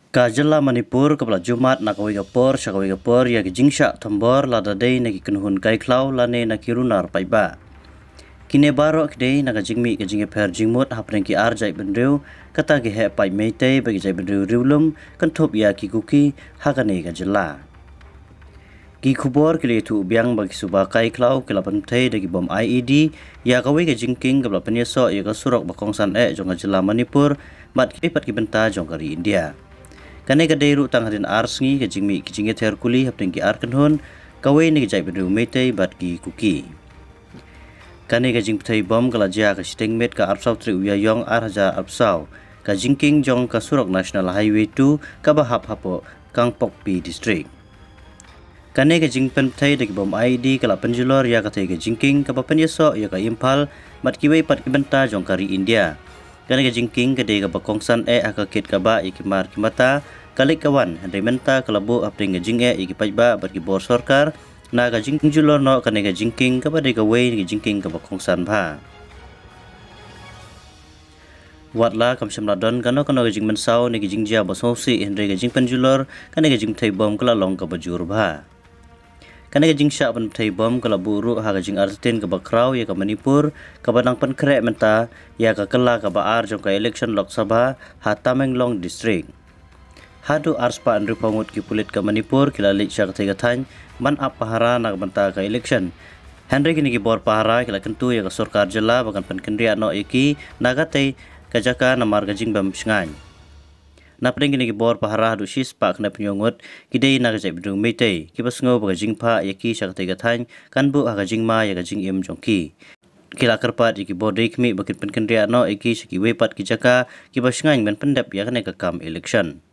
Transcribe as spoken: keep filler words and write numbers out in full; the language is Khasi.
Ka jylla Manipur kaba la jummat na kawei ka por sha kawei ka por ïa ki jingshah thombor lada dei na ki kynhun kai khlaw lane na ki runar paidbah. Kine baroh ki dei na ka jingmih ka jingïapher jingmut hapdeng ki ar jaitbynriew, kata ki heh paid Meitei bad ki jaitbynriew riewlum, kynthup ïa ki Kuki ha kane ka jylla. Ki khubor ki la ïathuh biang ba ki suba kai khlaw ki la pynbthei da ki bom I E D ïa kawei ka jingkieng kaba la pynïasoh ïa ka surok ba kongsan eh jong ka jylla Manipur bad kiwei pat ki bynta jong ka ri India. Kane ka dei ruh tang hadien ar sngi ka jingmih ki jingïather kuli hapdeng ki ar kynhun, kawei na ki jaitbynriew Meitei bad ki Kuki. Kane ka jingbthei bom ka la jia ka shiteng miet ka arphew saw tarik u Ïaïong ar hajar arphew saw, ka jingkieng jong ka surok National Highway two kaba hap hapoh Kangpokpi District. Kane ka jingpynbthei da ki bom I E D ka la pynjulor ïa katei ka jingkieng kaba pynïasoh ïa ka Imphal bad kiwei pat ki bynta jong ka ri India. Kane ka jingkieng ka dei kaba kongsan eh ha ka kit kaba ïa ki mar ki mata, ka leit ka wan, hynrei mynta ka la buh hapdeng ka jingeh ïa ki paidbah bad ki bor sorkar na ka jingjulor noh kane ka jingkieng kaba dei kawei na ka jingkieng kaba kongsan bha. Watla kam shym la don kano kano ka jingmynsaw ne ka jingjia ba sngewsih, hynrei ka jingpynjulor kane ka jingbthei bom ka la long kaba jur bha. Kane ka jingshah pynbthei bom ka la buh ruh ha ka jingartatien kaba khraw ïa ka Manipur, kaba dang pynkhreh mynta ïa ka kylla kaba ar jong ka election Lok Sabha ha Tamenglong District. Haduh arspah hynriewphew ngut ki pulit ka Manipur ki la leit sha katei ka thaiñ ban ap pahara na ka bynta ka election. Hynrei kine ki bor pahara ki la kyntu ïa ka sorkar jylla ba kan pynkynriah noh ïa ki na katei ka jaka namar ka jingbym shngaiñ. Napdeng kine ki bor pahara haduh shispah khyndai phew ngut ki dei na ka jaitbynriew Meitei, kiba sngew ba ka jingphah ïa ki sha katei ka thaiñ kan buh ha ka jingma ïa ka jingim jong ki. Ki la kyrpad ïa ki bor dei khmih ba kin pynkynriah noh ïa ki sha kiwei pat ki jaka kiba shngaiñ ban pyndep ïa kane ka kam election.